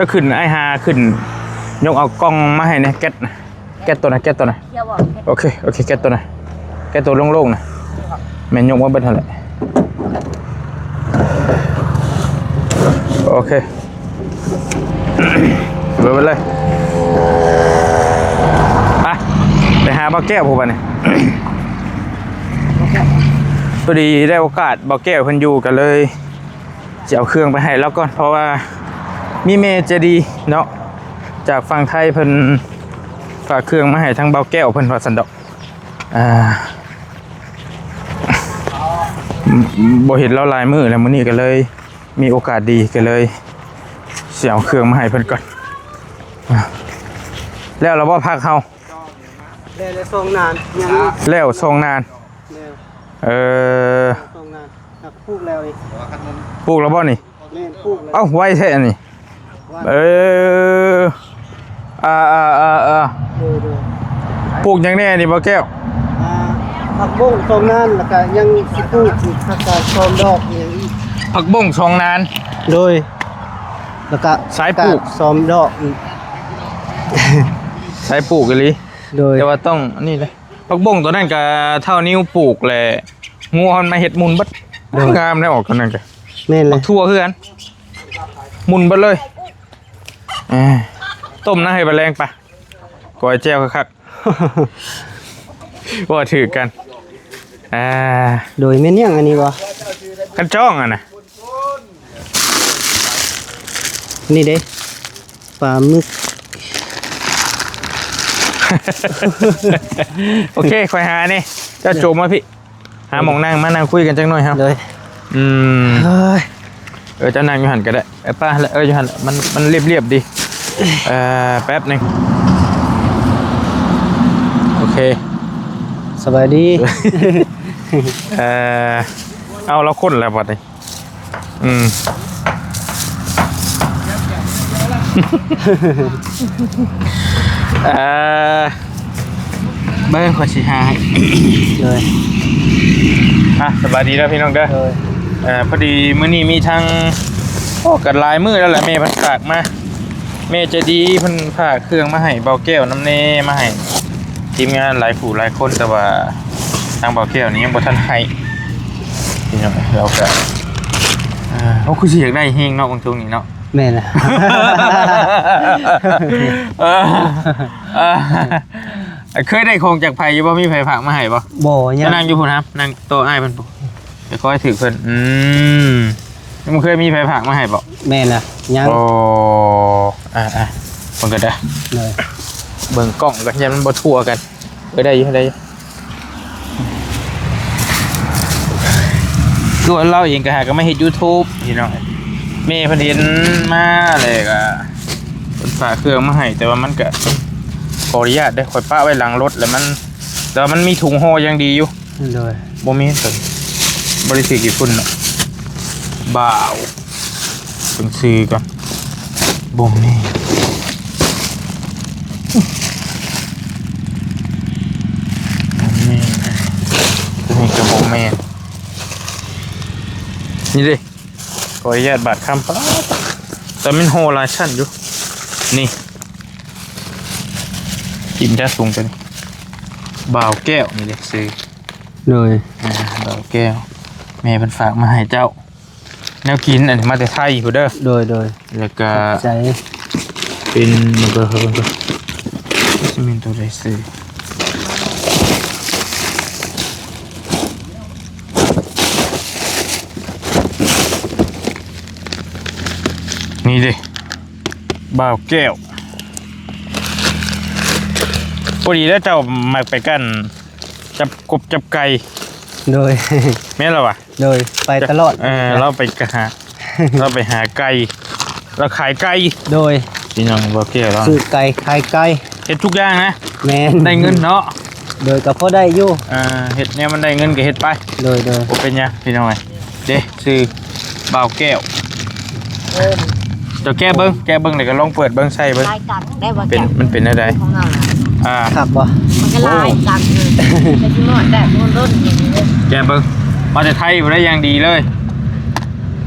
ກໍຂຶ້ນ ອ້າຍຫາຂຶ້ນ ຍົກເອົາກ່ອງມາໃຫ້ແດ່ ແກັດນະ ແກັດໂຕນະ ແກັດໂຕນະ. ໂອເຄ ໂອເຄ ແກັດໂຕນະ ແກັດໂຕໂລ່ງໆນະ. ແມ່ນ ຍົກມາເບິດຫັ້ນແຫຼະ. ໂອເຄ ເບິດໄປເລີຍ. ໄປ ໄປຫາບ່າວແກ້ວພຸ້ນບາດນີ້. ພໍດີໄດ້ໂອກາດ ບ່າວແກ້ວເພິ່ນຢູ່ ກໍເລີຍຊິເອົາເຄື່ອງໄປໃຫ້ລາວກ່ອນ ເພາະວ່າມີແມ່ໃຈດີເນາະ ຈາກຝັ່ງໄທ ເພິ່ນຝາກເຄື່ອງມາໃຫ້ທາງບ່າວແກ້ວເພິ່ນ ວ່າຊັ້ນດອກ. ອ່າ ບໍ່ເຫັນລາວຫຼາຍມື້ແລ້ວ ມື້ນີ້ກໍເລີຍມີໂອກາດດີ ກໍເລີຍຊິເອົາເຄື່ອງມາໃຫ້ເພິ່ນກ່ອນ. ອ່າ ແລ້ວລະບໍ່ ຜັກເຮົາ? ແລ້ວ ແລ້ວສອງນານ ຍັງ ແລ້ວສອງນານ. ແລ້ວ ເອີ ສອງນານ ປູກແລ້ວນີ້ ປູກແລ້ວບໍ່ນີ້? ແມ່ນ ປູກແລ້ວ. ເອົ້າ ໄວແທ້ອັນນີ້. ເອີ ອ່າໆໆໆ ໂດຍໆ. ປູກຫຍັງແດ່ນີ້ ບ່າວແກ້ວ? ອ່າ ຜັກບົ້ງສອງນານ ແລ້ວກະຍັງຊິປູກອີກ ຜັກກາດສອມດອກອີກ. ຜັກບົ້ງສອງນານ ໂດຍ. ແລ້ວກະສາຍປູກ ກາດສອມດອກອີກ ສາຍປູກອີ່ຫຼີ. ໂດຍ ແຕ່ວ່າຕ້ອງອັນນີ້ເດ້ ຜັກບົ້ງຕົວນັ້ນກະເທົ່ານິ້ວປູກແຫຼະ ງົວມັນມາເຮັດໝຸ່ນເບິດ. ໂດຍ ງາມໄດ໋ ອອກຕົວນັ້ນກະ. ແມ່ນແຫຼະ ໝາກຖົ່ວຄືກັນ ໝຸ່ນເບິດເລີຍ. ເອີ ຕົ້ມນະ ໃຫ້ປາແລງປະ ກ້ອຍແຈ່ວຄັກໆ ເວົ້າຖືກກັນ. ອ່າ ໂດຍ ແມ່ນຫຍັງອັນນີ້ບໍ່? ຄັນຈ້ອງຫັ້ນນະ. ນີ້ເດ້ ປາໝຶກ. ໂອເຄ ຂ້ອຍຫານີ້ ເຈົ້າໂຈມມາພີ້ ຫາໝ່ອງນັ່ງ ມານັ່ງຄຸຍກັນຈັກໜ້ອຍເຮົາ. ໂດຍ ອືມ ເອີຍ ເອີ ເຈົ້ານັ່ງຢູ່ຫັ້ນກໍໄດ້. ເອີ ໄປຫັ້ນແຫຼະ ເອີ ຢູ່ຫັ້ນແຫຼະ ມັນ ມັນລຽບໆດີ. ເອີ ແປັບໜຶ່ງ. ໂອເຄ ສະບາຍດີ. ເອີ ເອົາ ລາວຄົ້ນແລ້ວບັດນີ້. ອືມ ເອີ ເບິ່ງ ຂ້ອຍຊິຫາໃຫ້. ໂດຍ ອ່ະ ສະບາຍດີເດີພີ່ນ້ອງເດີ. ໂດຍ ເອີ ພໍດີມື້ນີ້ມີທາງ ໂອ້ ກໍຫຼາຍມື້ແລ້ວແຫຼະ ແມ່ເພິ່ນຝາກມາ ແມ່ໃຈດີເພິ່ນຝາກເຄື່ອງມາໃຫ້ບ່າວແກ້ວນຳແດ່ ມາໃຫ້ທີມງານຫຼາຍຜູ້ຫຼາຍຄົນ ແຕ່ວ່າທາງບ່າວແກ້ວນີ້ຍັງບໍ່ທັນໃຫ້ພີ່ນ້ອງ. ລາວກໍ ອ່າ ໂອ້ ຄືຊິຢາກໄດ້ແຮງເນາະ ບາງຊ່ວງນີ້ເນາະ. ແມ່ນລະ ເອີ ເອີ ເຄີຍໄດ້ຂອງຈາກໃຜຢູ່ບໍ່? ມີໃຜຝາກມາໃຫ້ບໍ່? ບໍ່ ຍັງ ນັ່ງຢູ່ພຸ້ນຫາ ນັ່ງໂຕະອ້າຍເພິ່ນພຸ້ນ ໄປຄອຍຖືກເພິ່ນ. ອືມ ຍັງບໍ່ເຄີຍມີໃຜຝາກມາໃຫ້ບໍ່? ແມ່ນລະ ຍັງ. ໂອ້ ອ່າໆ ເບິ່ງກ່ອນເດີ ໂດຍ ເບິ່ງກ້ອງກ່ອນ ຢ້ານມັນບໍ່ທົ່ວກັນ. ເອີ ໄດ້ຢູ່ ໄດ້ຢູ່. ຄືວ່າລາວເອງກໍຫາກໍມາເຮັດ YouTube ພີ່ນ້ອງ. ແມ່ເພິ່ນເຫັນມາແລ້ວກໍເພິ່ນຝາກເຄື່ອງມາໃຫ້ ແຕ່ວ່າມັນກໍ ຂໍອະນຸຍາດເດີ ຂ້ອຍປະໄວ້ຫຼັງລົດ ແລ້ວມັນ ແຕ່ວ່າມັນມີຖົງຫໍ່ຢ່າງດີຢູ່. ໂດຍ ບໍ່ມີຕົວນີ້ ບໍ່ໄດ້ຖືກຂີ້ຝຸ່ນເນາະ. ບ່າວ ເບິ່ງຊື່ກ່ອນ ບໍ່ແມ່ນ ບໍ່ແມ່ນ ຕົວນີ້ກໍບໍ່ແມ່ນ. ນີ້ເດ້ ຂໍອະນຸຍາດບາດຄຳ ປາດ ແຕ່ມັນຫໍ່ຫຼາຍຊັ້ນຢູ່. ນີ້ ກິນຈາສູງຕົວນີ້ ບ່າວແກ້ວ ນີ້ເດ້ຊື່. ໂດຍ ອ່າ ບ່າວແກ້ວ ແມ່ເພິ່ນຝາກມາໃຫ້ເຈົ້າ ແນວກິນ ອັນນີ້ມາແຕ່ໄທພຸ້ນເດີ. ໂດຍໆ ແລ້ວກະ ຂອບໃຈ ເປັນ ເບິ່ງກ່ອນ ເບິ່ງກ່ອນ ຊິແມ່ນຕົວໃດຊື່. ນີ້ເດ້ ບ່າວແກ້ວ ພໍດີແລ້ວ ເຈົ້າມັກໄປກັ້ນຈັບກົບຈັບໄກ່. ໂດຍ ແມ່ນລະວະ? ໂດຍ ໄປຕະຫຼອດ. ເອີ ລາວໄປກະຫາ ລາວໄປຫາໄກ່ ລາວຂາຍໄກ່. ໂດຍ ພີ່ນ້ອງ ບ່າວແກ້ວລາວ ຊື້ໄກ່ຂາຍໄກ່ ເຮັດທຸກຢ່າງນະ. ແມ່ນ ໄດ້ເງິນເນາະ. ໂດຍ ກໍພໍໄດ້ຢູ່. ອ່າ ເຮັດແນວມັນໄດ້ເງິນກໍເຮັດໄປ. ໂດຍໆ ບໍ່ເປັນຫຍັງພີ່ນ້ອງເອີຍ. ເດ້ ຊື່ບ່າວແກ້ວ. ເຈົ້າແກະເບິ່ງ ແກະເບິ່ງ ແລ້ວກໍລອງເປີດເບິ່ງ ໃສ່ເບິ່ງ ລາຍກັນໄດ້ບໍ່ ເປັນ ແກະ ມັນເປັນແນວໃດ? ຂອງເຮົານະ ອ່າ ຄັກບໍ່? ມັນກໍລາຍກັນ ໂອ້ ແຕ່ຊິໝົດແຕ່ມັນລົ້ນ ແກະເບິ່ງ ມາແຕ່ໄທບໍ່ໄດ້ ຢ່າງດີເລີຍ.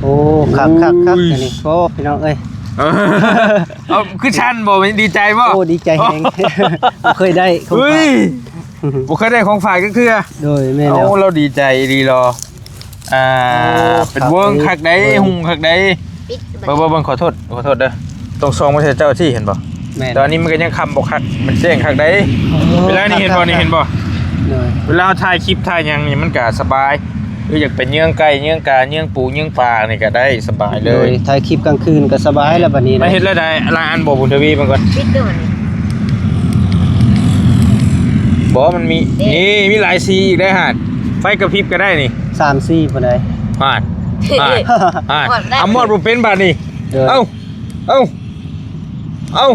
ໂອ້ ຄັກໆໆ ໂອ້ຍ ອັນນີ້ ໂອ້ ພີ່ນ້ອງເອີຍ. ເອີ ເອົາ ຄືຊັ້ນບໍ່ ດີໃຈບໍ່? ໂອ້ ດີໃຈແຮງ ບໍ່ເຄີຍໄດ້ຂອງ ເຮີ້ຍ ຝາກ ບໍ່ເຄີຍໄດ້ຂອງຝາກຈັກເທື່ອ. ໂດຍ ແມ່ນແລ້ວ ໂອ້ ລາວດີໃຈອີ່ຫຼີຫຼໍ. ອ່າ ໂອ້ ເປັນເວີ້ງຄັກເດ້ ເອີ ຮຸ່ງຄັກເດ້. ເບິ່ງ ເບິ່ງ ເບິ່ງ ຂໍໂທດ ຂໍໂທດເດີ ຕ້ອງສ່ອງມາໃສ່ເຈົ້າທີ່ ເຫັນບໍ່? ແມ່ນ ແຕ່ອັນນີ້ມັນກໍຍັງຄ່ຳບໍ່ຄັກ ມັນແຈ້ງຄັກໄດ໋. ເອີ ເວລານີ້ເຫັນບໍ່ ຄັກໆ ນີ້ເຫັນບໍ່? ໂດຍ ເວລາເຮົາຖ່າຍຄລິບຖ່າຍຫຍັງນີ້ ມັນກໍສະບາຍ ຄືຢາກໄປເຍືອງໄກ່ເຍືອງກາ ເຍືອງປູເຍືອງປານີ້ກໍໄດ້ສະບາຍເລີຍ. ໂດຍ ຖ່າຍຄລິບກາງຄືນກໍສະບາຍແລ້ວບັດນີ້ນະ. ມາເຮັດແລ້ວໄດ້ ລາຍອັນບໍ່ ບຸນທະວີ ເບິ່ງກ່ອນ. ປິດເດີບັດນີ້ ບໍ່ ມັນມີ ເດ້ ນີ້ ມີຫຼາຍສີອີກໄດ໋ຫັ້ນ ໄຟກະພິບກໍໄດ້ນີ້ ສາມສີພຸ້ນໃດ໋. ຫັ້ນ ຫັ້ນ ຫັ້ນ ເອົາມອດບໍ່ເປັນບາດນີ້. ເອີ ເອົາ ເອົາ ເອົາ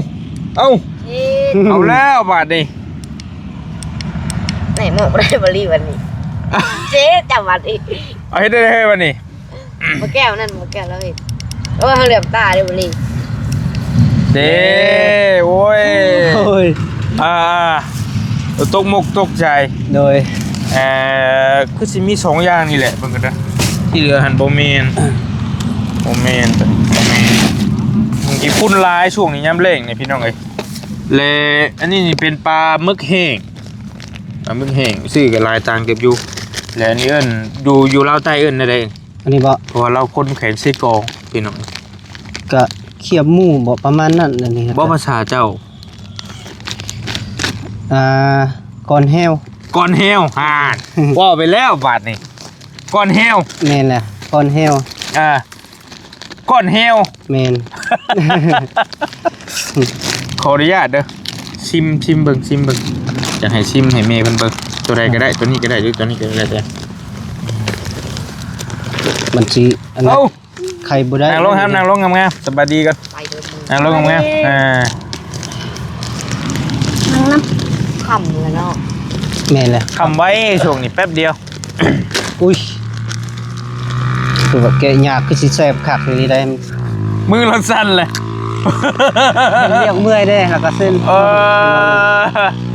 ເອົາ ເອີ ເອົາແລ້ວບາດນີ້ ໄດ້ໝອກບໍ່ໄດ້ບໍລີບາດນີ້ ເຈັບຈັບບາດນີ້ ເອົາເຮັດໄດ້ເຮີຍບາດນີ້. ໝາກແກ້ວນັ້ນ ໝາກແກ້ວລາວເຮັດ ໂອ້ຍ ເຮົາເຫຼືອມຕາເດ້ບໍລີ ເດ້ ໂອ້ຍ ໂອ້ຍ ອ່າ ຕົກມົກຕົກໃຈ ໂດຍ ເອີ ຄືຊິມີສອງຢ່າງນີ້ແຫຼະ ເບິ່ງກັນເດີ ທີ່ເຫຼືອຫັ້ນບໍ່ແມ່ນ ບໍ່ແມ່ນ ບໍ່ແມ່ນ ມັນຂີ້ຝຸ່ນຫຼາຍຊ່ວງນີ້ຍາມແລ້ງນີ້ພີ່ນ້ອງເອີຍ. ແລະ ອັນນີ້ນີ້ເປັນປາໝຶກແຫ້ງ ປາໝຶກແຫ້ງ ຊື້ກໍຫຼາຍຕ່າງເຕີບຢູ່. ແລະ ອັນນີ້ເອີ້ນ ຢູ່ ຢູ່ລາວໃຕ້ເອີ້ນແນວໃດ? ອັນນີ້ບໍ່? ເພາະວ່າລາວຄົນແຂວງເຊກອງ ພີ່ນ້ອງ ກະຂຽບໝູບໍ່ ປະມານນັ້ນ. ອັນນີ້ບໍ່ ພາສາເຈົ້າ? ອ່າ ກ່ອນແຫ້ວ ກ່ອນແຫ້ວ ຫາ ເວົ້າໄປແລ້ວບາດນີ້ ກ່ອນແຫ້ວ. ແມ່ນແຫຼະ ກ່ອນແຫ້ວ ອ່າ ກ່ອນແຫ້ວ ແມ່ນ ຂໍອະນຸຍາດເດີ ຊິມ ຊິມເບິ່ງ ຊິມເບິ່ງ ຢາກໃຫ້ຊິມໃຫ້ແມ່ເພິ່ນເບິ່ງ ຕົວໃດກໍໄດ້ ຕົວນີ້ກໍໄດ້ ຫຼືຕົວນີ້ກໍໄດ້ ມັນຊິອັນນັ້ນ ເອົ້າ ໄຂ່ບໍ່ໄດ້ ນັ່ງລົງ ນັ່ງລົງງາມໆ ສະບາຍດີກ່ອນ ນັ່ງລົງງາມໆ ອ່າ ນັ່ງນຳ ຄ່ຳແລ້ວເນາະ ແມ່ນແຫຼະ ຄ່ຳໄວ ຊ່ວງນີ້ແປັບດຽວ. ອຸ້ຍ ຄືວ່າແກະຍາກ ຄືຊິແຊບຄັກອີ່ຫຼີໄດ໋ ມືລາວສັ່ນເລີຍ ລຽກເມື່ອຍເດ້ ແລ້ວກໍເສັ້ນ ເອີ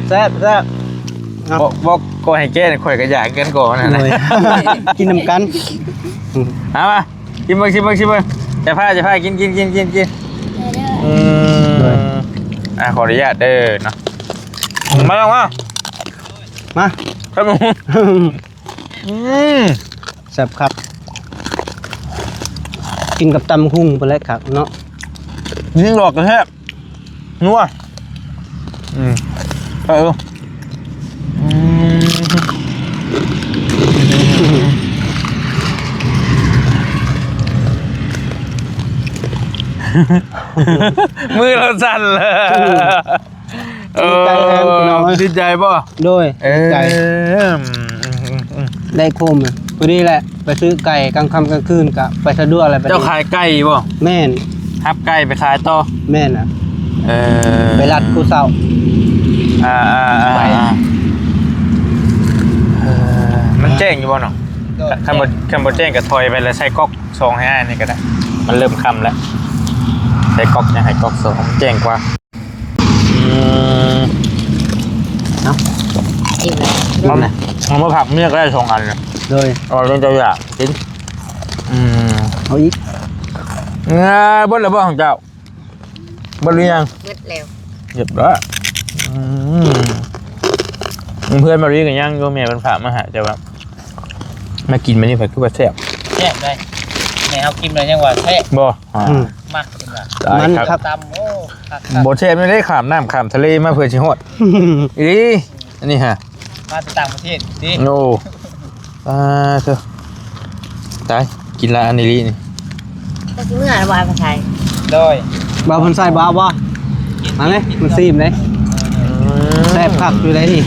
ແຊບໆ ເນາະ ບໍ່ ບໍ່ ກໍໃຫ້ແກະ ຂ້ອຍກໍຢາກຄືກັນ ກໍນັ້ນ ໂອ້ຍ ກິນນຳກັນ ເອົາມາ ຊິມເບິ່ງ ຊິມເບິ່ງ ຊິມເບິ່ງ ຈະພາ ຈະພາ ກິນ ກິນ ກິນ ກິນ ກິນ ອືມ ໂດຍ ອ່າ ຂໍອະນຸຍາດເດີເນາະ ມາລອງມາ ມາ ຄັບ ອືມ ແຊບຄັກ ກິນກັບຕຳບັກຫຸ່ງພຸ້ນແຫຼະຄັກເນາະ ຍິງດອກກະແຊບ ນົວ ອືມ ເອີ ອືມ ມືລາວສັ່ນເລີຍ ອືມ ເອີ ດີໃຈແຮງພີ່ນ້ອງເອີຍ ດີໃຈບໍ່? ໂດຍ ເອີ ດີໃຈ ອືມ ອືມ ອືມ ໄດ້ໂຄມ ພໍດີແຫຼະ ໄປຊື້ໄກ່ກາງຄ່ຳກາງຄືນກະໄປສະດວກແຫຼະ ເຈົ້າຂາຍໄກ່ບໍ່? ແມ່ນ ຮັບໄກ່ໄປຂາຍຕໍ່ ແມ່ນນະ ເອີ ໄປລັດຄູ່ເຊົ້າ ອ່າ ອ່າ ອ່າ ໄປ ອ່າ ເອີ ມັນແຈ້ງຢູ່ບໍ່ເນາະ? ໂດຍ ຄັນບໍ່ ແຈ້ງ ຄັນບໍ່ແຈ້ງກະຖອຍໄປ ແລ້ວໃສ່ກອກສອງໃຫ້ອ້າຍນີ້ກະໄດ້ ມັນເລີ່ມຄ່ຳແລ້ວ ໃສ່ກອກຍັງໃຫ້ກອກສອງ ມັນແຈ້ງກວ່າ. ອືມ ເອົາ ອີກແລ້ວ ເອົາມາ ເອົາມາຝາກເມຍກໍໄດ້ສອງອັນເລີຍ ໂດຍ ເອົາເລື່ອງເຈົ້າຢາກກິນ ອືມ ເອົາອີກ ເອີ ເບິດແລ້ວບໍ່ຂອງເຈົ້າ? ເບິດຫຼືຍັງ? ເບິດແລ້ວ ຮຽບຮ້ອຍ ອືມ ເພື່ອນມາຣີກໍຍັງຢູ່ ແມ່ເພິ່ນຝາກມາໃຫ້ ແຕ່ວ່າ ມາກິນມື້ນີ້ເພິ່ນຄືວ່າແຊບ ແຊບໄດ໋ ແມ່ເຮົາກິນແລ້ວຍັງວ່າແຊບ ບໍ່ ອືມ ມັກເພິ່ນວ່າ ມັນຄັກ ຕຳ ໂອ້ ຄັກໆ ບໍ່ແຊບແນວໃດ ຂ້າມນ້ຳຂ້າມທະເລມາເພື່ອຊິຮອດ ອີ່ຫຼີ ອັນນີ້ຫາ ມາແຕ່ຕ່າງປະເທດຕິ ໂອ້ ປາດໂທ້ ຕາຍ ກິນຫຼາຍອັນອີ່ຫຼີນີ້ ແຕ່ຊິເມື່ອລະບໍ່ ອ້າຍພອນໄຊ ໂດຍ ບ່າວພອນໄຊ ບໍ່ເອົາບໍ່? ມາເລີຍ ມາຊີມເລີຍ ອືມ ແຊບຄັກຢູ່ໃດນີ້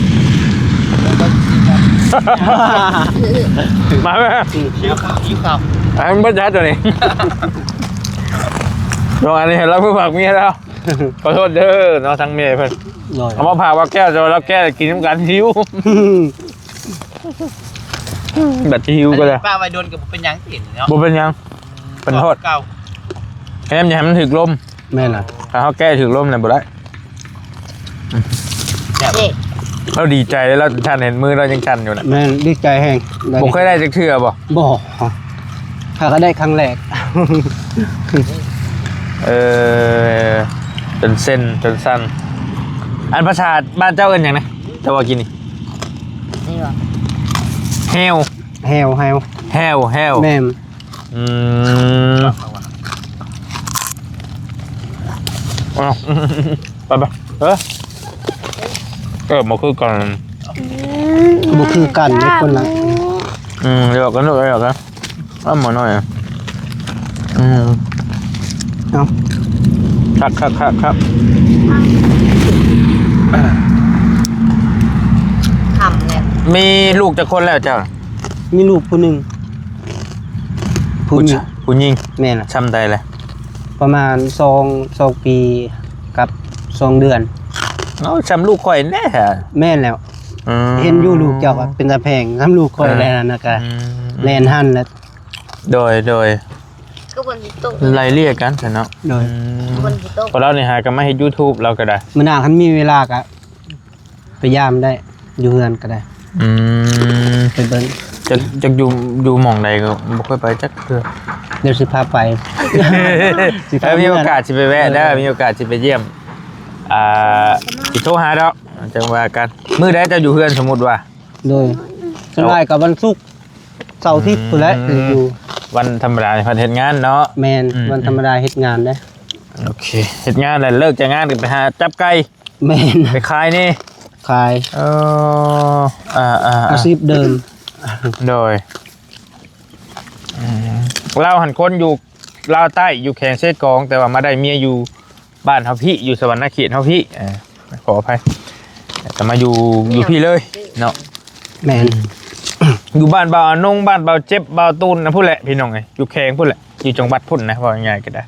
ມາເລີຍ ຫິວເຂົ້າ ຫິວເຂົ້າ ອັນບໍ່ຈັດຕົວນີ້ ລອງອັນນີ້ໃຫ້ລາວ ເພື່ອຝາກເມຍລາວ ຂໍໂທດເດີເນາະ ທາງແມ່ເພິ່ນ ໂດຍ ເອົາມາຝາກວ່າແກ້ວ ແຕ່ວ່າລາວແກະແລ້ວກິນນຳກັນ ຫິວ ບັດຊິຫິວກໍໄດ້ ປ້າໄວ້ດົນກໍບໍ່ເປັນຫຍັງ ເຫັນເນາະ ບໍ່ເປັນຫຍັງ ເປັນໂທດ ເກົ່າ ແຮມຢ່າໃຫ້ມັນຖືກລົມ ແມ່ນລະ ຖ້າເຮົາແກະຖືກລົມແລ້ວບໍ່ໄດ້ ແຊບ ເຮົາດີໃຈແລ້ວ ທ່ານເຫັນມືລາວຍັງສັ່ນຢູ່ນະ ແມ່ນ ດີໃຈແຮງ ບໍ່ເຄີຍໄດ້ຈັກເທື່ອບໍ່? ບໍ່ ຂ້າກໍໄດ້ຄັ້ງແລກ. ເອີ ຈົນເສັ້ນຈົນສັ້ນ. ອັນພາສາບ້ານເຈົ້າເອີ້ນຫຍັງນະ ເຈົ້າເວົ້າກີ້ນີ້? ນີ້ຫວາ? ແຮວ ແຮວ ແຮວ ແຮວ ແຮວ ແມ່ນ. ອືມ ເອົາ ໄປໆ ເອີ ເອີ ບໍ່ຄືກັນ ບໍ່ຄືກັນເດ້ຄົນລະ ອືມ ດຽວກັນ ດຽວກັນ ເອົາໝໍນ້ອຍ ອືມ ເອົາ ຄັກໆໆໆ ຄ່ຳແລ້ວ. ມີລູກຈັກຄົນແລ້ວເຈົ້າ? ມີລູກຜູ້ໜຶ່ງ ຜູ້ຍິງ ຜູ້ຍິງ ແມ່ນລະ ຊ່ຳໃດລະ? ປະມານສອງ ສອງປີກັບສອງເດືອນ. ເອົາ ຊ່ຳລູກຂ້ອຍແດ່. ແມ່ນແລ້ວ ອືມ ເຫັນຢູ່ລູກເຈົ້າກໍເປັນຕາແພງ ຊ່ຳລູກຂ້ອຍ ເອີ ແລ້ວນະ ກະ ອືມ ແລ່ນຫັນແລ້ວ. ໂດຍ ໂດຍ ຄືເພິ່ນຊິໂຕ ໄລ່ເລ່ຍກັນຊັ້ນເນາະ. ໂດຍ ອືມ ເພິ່ນຊິໂຕ ເພາະລາວນີ້ຫາກໍມາເຮັດ YouTube ລາວກໍໄດ້ ມື້ໜ້າຄັນມີເວລາກໍ ໄປຢາມໄດ້ ຢູ່ເຮືອນກໍໄດ້. ອືມ ໄປເບິ່ງ ຈັກ ຈັກຢູ່ ຢູ່ໝ່ອງໃດກໍບໍ່ເຄີຍໄປຈັກເທື່ອ. ດຽວຊິພາໄປ ຊິພາ ເອີ ມີໂອກາດຊິໄປແວະເດີ ເອີ ມີໂອກາດຊິໄປຢ້ຽມ ອ່າ ຊິໂທຫາດອກ ຈັ່ງວ່າກັນ. ມື້ໃດເຈົ້າຢູ່ເຮືອນ ສົມມຸດວ່າ? ໂດຍ ສ່ວນຫຼາຍກໍວັນສຸກ ເສົາອາທິດພຸ້ນແຫຼະ ອືມ ຢູ່ ວັນທຳມະດາພັດເຮັດງານເນາະ. ແມ່ນ ອືມ ວັນທຳມະດາເຮັດງານເດ້. ໂອເຄ ເຮັດງານແລ້ວ ເລີກຈາກງານກໍໄປຫາຈັບໄກ່. ແມ່ນ ໄປຂາຍນີ້ ຂາຍ ເອີ ອ່າໆໆ ອາຊີບເດີມ. ໂດຍ ອືມ ລາວຫັ້ນຄົນຢູ່ລາວໃຕ້ ຢູ່ແຂວງເຊກອງ ແຕ່ວ່າມາໄດ້ເມຍຢູ່ບ້ານເຮົາພີ້ ຢູ່ສະຫວັນນະເຂດເຮົາພີ້ ເອີ ຂໍອະໄພ ແຕ່ມາຢູ່ ຢູ່ພີ້ເລີຍເນາະ. ແມ່ນ ອືມ ຢູ່ບ້ານບ່າວອານົງ ບ້ານບ່າວເຈັບ ບ່າວຕູນນະພຸ້ນແຫຼະ ພີ່ນ້ອງເອີຍ ຢູ່ແຂວງພຸ້ນແຫຼະ ຢູ່ຈັງຫວັດພຸ້ນນະ ເວົ້າງ່າຍໆກໍໄດ້.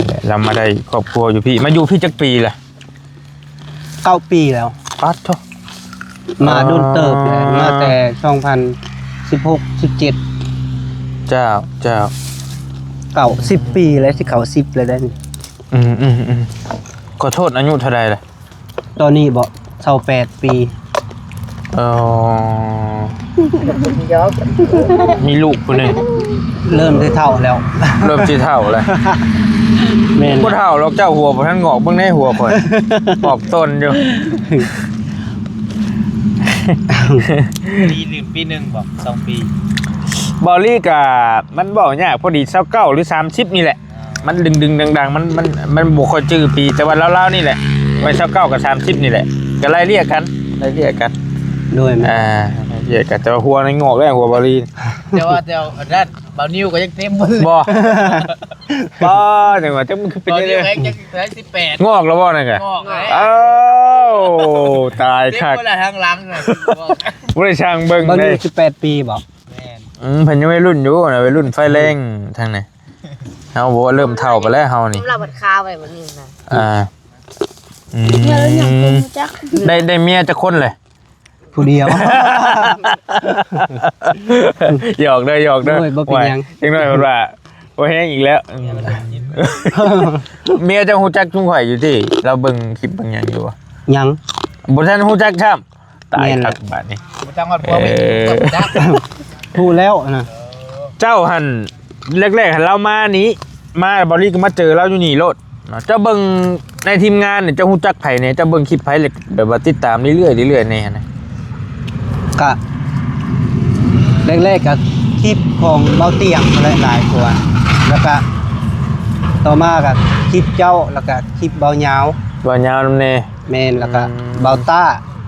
ເອີ ລາວມາໄດ້ຄອບຄົວຢູ່ພີ້ ມາຢູ່ພີ້ຈັກປີລະ? ເກົ້າປີແລ້ວ. ປາດໂທ້ ມາດົນເຕີບແລ້ວ ມາແຕ່ສອງພັນສິບຫົກ ສິບເຈັດ. ເຈົ້າ ເຈົ້າ ເກົ້າ ສິບປີແລ້ວ ຊິເຂົ້າສິບແລ້ວເດ້ນີ້. ອືມໆໆ ຂໍໂທດ ອາຍຸເທົ່າໃດລະ? ຕອນນີ້ບໍ ຊາວແປດປີ. ເອີ ມີລູກຜູ້ໜຶ່ງ ເລີ່ມຊິເຖົ້າແລ້ວ ເລີ່ມຊິເຖົ້າແລ້ວ. ແມ່ນ ບໍ່ເຖົ້າດອກເຈົ້າ ຫົວບໍ່ທັນງອກ ເບິ່ງໃນຫົວຂ້ອຍ ອອກຕົ້ນຢູ່. ປີໜຶ່ງ ປີໜຶ່ງບໍ ສອງປີ? ເວົ້າອີ່ຫຼີກະ ມັນເວົ້າຍາກ ພໍດີຊາວເກົ້າ ຫຼື ສາມສິບນີ້ແຫຼະ. ມັນດຶງໆດັງໆ ມັນ ມັນ ມັນບໍ່ຄ່ອຍຈື່ປີ ແຕ່ວ່າລາວໆນີ້ແຫຼະ ໄວ້ຊາວເກົ້າກັບສາມສິບນີ້ແຫຼະ ກໍໄລ່ລຽກກັນ ໄລ່ລຽກກັນ. ໂດຍ ອ່າ ໄລ່ລຽກກັນ ແຕ່ວ່າຫົວນີ້ງອກແລ້ວ ຫົວເບົາລີ. ແຕ່ວ່າ ແຕ່ວ່າອັນນັ້ນ ເບົານິວກໍຍັງເຕັມບໍ່. ບໍ່ ຈັ່ງວ່າ ຈັກມັນຄືເປັນ ເບົານິວກໍຍັງສິບແປດ ງອກແລ້ວບໍ່ນັ້ນກະ? ງອກແລ້ວ. ເອົ້າ ຕາຍຄັກ ເຕັມໝົດແລ້ວທາງຫຼັງນະ. ບໍ່ໄດ້ຊ່າງເບິ່ງເດ້ ເບົານິວສິບແປດປີບໍ? ແມ່ນ ອືມ ເພິ່ນຍັງໄວລຸ້ນຢູ່ນະ ໄວລຸ້ນໄຟແຮງທາງນີ້. ເຮົາບໍ່ ເລີ່ມເຖົ້າໄປແລ້ວເຮົານີ້ ລາວບັດຄາໄວ້ບັດນີ້ນະ. ອ່າ ອືມ ໄດ້ ໄດ້ເມຍຈັກຄົນແຫຼະ? ຜູ້ດຽວ. ຫຍອກເດີ ຫຍອກເດີ. ໂອ້ຍ ບໍ່ເປັນຫຍັງ ຈັກໜ້ອຍເພິ່ນວ່າບໍ່ແຮງອີກແລ້ວ. ເມຍເຈົ້າຮູ້ຈັກຊຸມຂ້ອຍຢູ່ຕິ ລາວເບິ່ງຄລິບເບິ່ງຫຍັງຢູ່ບໍ່? ຍັງ ບໍ່ທັນຮູ້ຈັກຊ້ຳ. ຕາຍ ແມ່ນ ຄັກບາດນີ້ ບໍ່ຈັກຮອດຜົວ ເອີ ບໍ່ຈັກ ຮູ້ແລ້ວນະ. ເຈົ້າຫັ້ນ ແລກໆ ລາວມານີ້ ມາ ເບົາລີກໍມາເຈີລາວຢູ່ນີ້ໂລດ. ເຈົ້າເບິ່ງໃນທີມງານນີ້ ເຈົ້າຮູ້ຈັກໃຜແດ່? ເຈົ້າເບິ່ງຄລິບໃຜ ແລ້ວແບບວ່າຕິດຕາມເລື້ອຍໆ ເລື້ອຍໆ ແດ່ຫັ້ນນະ? ກະ ແລກໆ ກະຄລິບຂອງເບົາຕຽງຫັ້ນແຫຼະ ຫຼາຍກວ່າ ແລ້ວກະຕໍ່ມາກະຄລິບເຈົ້າ ແລ້ວກະຄລິບເບົາຍາວ ເບົາຍາວນຳແດ່. ແມ່ນ ແລ້ວກໍ ອືມ ເບົາຕ້າ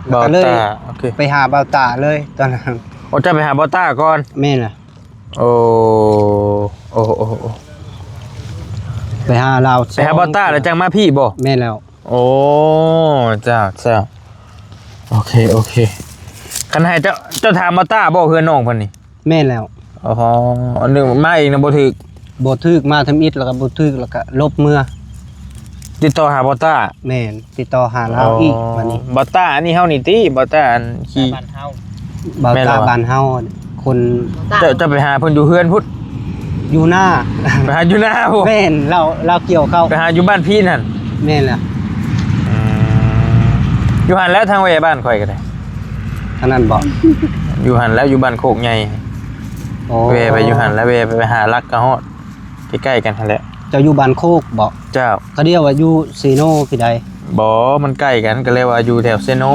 ແລ້ວກໍເລີຍ ເບົາຕ້າ ໂອເຄ ໄປຫາເບົາຕ້າເລີຍຕອນນັ້ນ. ໂອ້ ເຈົ້າໄປຫາເບົາຕ້າກ່ອນ? ແມ່ນລະ. ໂອ້ ໂອ້ ໂອ້ ໂອ້ ໄປຫາລາວ ໄປຫາເບົາຕ້າແລ້ວຈັ່ງມາພີ້ບໍ? ແມ່ນແລ້ວ. ໂອ້ ເຈົ້າ ເຈົ້າ ໂອເຄ ໂອເຄ. ຄັນໃຫ້ເຈົ້າ ເຈົ້າຖາມເບົາຕ້າບໍ ເຮືອນນ້ອງເພິ່ນນີ້? ແມ່ນແລ້ວ. ອໍ ອັນໜຶ່ງມາເອງນະບໍ່ຖືກ? ບໍ່ຖືກ ມາທຳອິດແລ້ວກໍບໍ່ຖືກ ແລ້ວກໍຫຼົບເມືອ. ຕິດຕໍ່ຫາເບົາຕ້າ? ແມ່ນ ຕິດຕໍ່ຫາລາວອີກ ອໍ ບາດນີ້. ເບົາຕ້າອັນນີ້ເຮົານີ້ຕິ? ເບົາຕ້າອັນຂີ່ ບ້ານເຮົາ ເບົາຕ້າ ແມ່ນແລ້ວ ບ້ານເຮົາ ຄົນ ເຈົ້າ ເຈົ້າໄປຫາເພິ່ນຢູ່ເຮືອນພຸ້ນ? ຢູ່ນາ ໄປຫາຢູ່ນາພຸ້ນ? ແມ່ນ ລາວ ລາວກ່ຽວເຂົ້າ ໄປຫາຢູ່ບ້ານພີ້ຫັ້ນ? ແມ່ນແລ້ວ. ອືມ ຢູ່ຫັ້ນແຫຼະ ທາງແວ່ບ້ານຂ້ອຍກໍໄດ້. ທາງນັ້ນບໍ? ຢູ່ຫັ້ນແຫຼະ ຢູ່ບ້ານໂຄກໃຫຍ່. ໂອ້ ແວ່ໄປຢູ່ຫັ້ນແຫຼະ ແວ່ໄປຫາຫຼັກກໍຮອດ ໃກ້ໆກັນຫັ້ນແຫຼະ. ເຈົ້າຢູ່ບ້ານໂຄກບໍ? ເຈົ້າ. ເຂົາເອີ້ນວ່າຢູ່ເຊໂນພີ້ໃດ? ບໍ່ ມັນໃກ້ກັນ ກໍເລີຍວ່າຢູ່ແຖວເຊໂນ.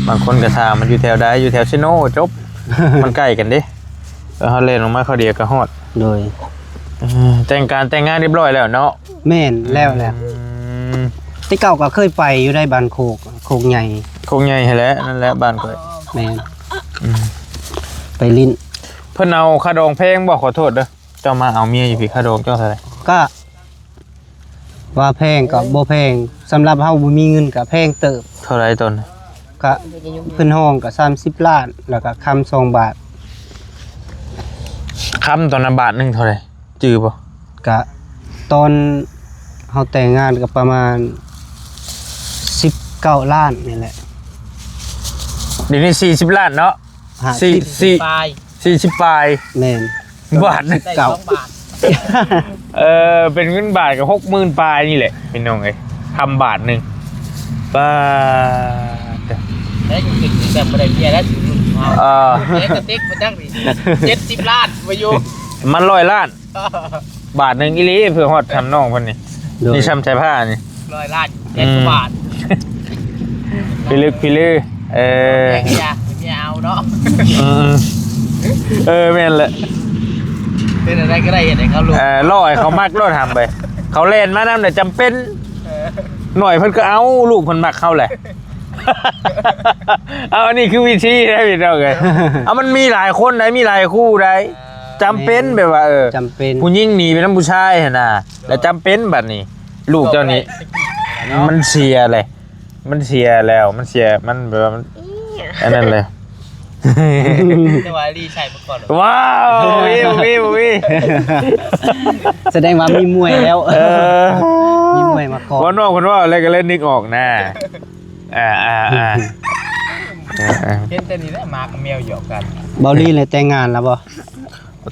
ບາງຄົນກໍຖາມວ່າຢູ່ແຖວໃດ? ຢູ່ແຖວເຊໂນ ຈົບ. ມັນໃກ້ກັນເດ້. ເອີ ເຮົາແລ່ນລົງມາເຂົາດຽວກໍຮອດ. ໂດຍ. ເອີ ແຕ່ງການແຕ່ງງານຮຽບຮ້ອຍແລ້ວເນາະ? ແມ່ນ ແລ້ວແຫຼະ. ອືມ ແຕ່ເກົ່າກໍເຄີຍໄປຢູ່ໃນບ້ານໂຄກ ໂຄກໃຫຍ່. ໂຄກໃຫຍ່ຫັ້ນແຫຼະ ນັ້ນແຫຼະບ້ານຂ້ອຍ. ແມ່ນ. ອືມ ໄປຫຼິ້ນ. ເພິ່ນເອົາຄ່າດອງແພງບໍ່? ຂໍໂທດເດີ. ເຈົ້າມາເອົາເມຍຢູ່ພີ້ ຄ່າດອງເຈົ້າເທົ່າໃດ? ກະວ່າແພງກໍບໍ່ແພງ ສຳລັບເຮົາບໍ່ມີເງິນກໍແພງເຕີບ. ເທົ່າໃດຕອນນັ້ນ? ກະເພິ່ນຮ້ອງກໍສາມສິບລ້ານ ແລ້ວກໍຄຳສອງບາດ. ຄຳຕອນນັ້ນບາດໜຶ່ງເທົ່າໃດ ຈື່ບໍ່? ກະຕອນເຮົາແຕ່ງງານກໍປະມານສິບເກົ້າລ້ານນີ້ແຫຼະ. ດຽວນີ້ສີ່ສິບລ້ານເນາະ? ຫ້າສິບ ສີ່ສິບ ສີ່ສິບປາຍ. ແມ່ນ. ບາດໜຶ່ງ ໄດ້ສອງບາດ. ເອີ ເປັນເງິນບາດກໍຫົກໝື່ນປາຍນີ້ແຫຼະ ພີ່ນ້ອງເອີຍ ຄຳບາດໜຶ່ງ. ປາດ ແລ້ວຍັງເປັນແບບບໍ່ໄດ້ເມຍແລ້ວ ເອີ ເຮັດກະຕິກມາຈັກນີ້ ເຈັດສິບລ້ານ ບໍ່ຢູ່ ມັນຮ້ອຍລ້ານ. ບາດໜຶ່ງອີ່ຫຼີ ເພື່ອຮອດຊ່ຳນ້ອງເພິ່ນນີ້. ໂດຍ. ນີ້ຊ່ຳໃສ່ຜ້ານີ້ ຮ້ອຍລ້ານ ເຈັດສິບບາດ. ອືມ ພິລຶກພິລື. ເອີ ເມຍເມຍເອົາເນາະ. ອືມ ເອີ ແມ່ນແຫຼະ ເປັນອະໄລກໍໄດ້ ເຮັດໃຫ້ເຂົາລົງ. ເອີ ລໍໃຫ້ເຂົາມັກໂລດ ທຳໄປ ເຂົາແລ່ນມານຳແຫຼະ ຈຳເປັນ. ເອີ ໜ້ອຍເພິ່ນກໍເອົາ ລູກເພິ່ນມັກເຮົາແຫຼະ. ເອົາ ອັນນີ້ຄືວິທີເດ້ພີ່ນ້ອງເອີຍ. ເອົາ ມັນມີຫຼາຍຄົນໃດ໋ ມີຫຼາຍຄູ່ໃດ໋. ຈຳເປັນ ແມ່ນ ແບບວ່າ ເອີ ຈຳເປັນ ຜູ້ຍິງໜີໄປນຳຜູ້ຊາຍຫັ້ນນະ ແລ້ວຈຳເປັນບັດນີ້ ລູກເຈົ້ານີ້ ເນາະ ມັນເສຍແຫຼະ ມັນເສຍແລ້ວ ມັນເສຍ ມັນແບບວ່າມັນ ອີ່ຫຍັງ ອັນນັ້ນແຫຼະ. ແຕ່ວ່າລີໃສ່ມາກ່ອນ. ວ້າວ ບໍ່ມີ ບໍ່ມີ ບໍ່ມີ. ສະແດງວ່າມີມວຍແລ້ວ. ເອີ ມີມວຍມາກ່ອນ. ເວົ້ານ້ອງເພິ່ນເວົ້າແລ້ວກໍເລີຍນຶກອອກນະ. ອ່າໆໆ ເຫັນແຕ່ນີ້ແຫຼະ ໝາກັບແມວຫຍອກກັນ. ເບົາລີແຫຼະ ແຕ່ງງານແລ້ວບໍ່?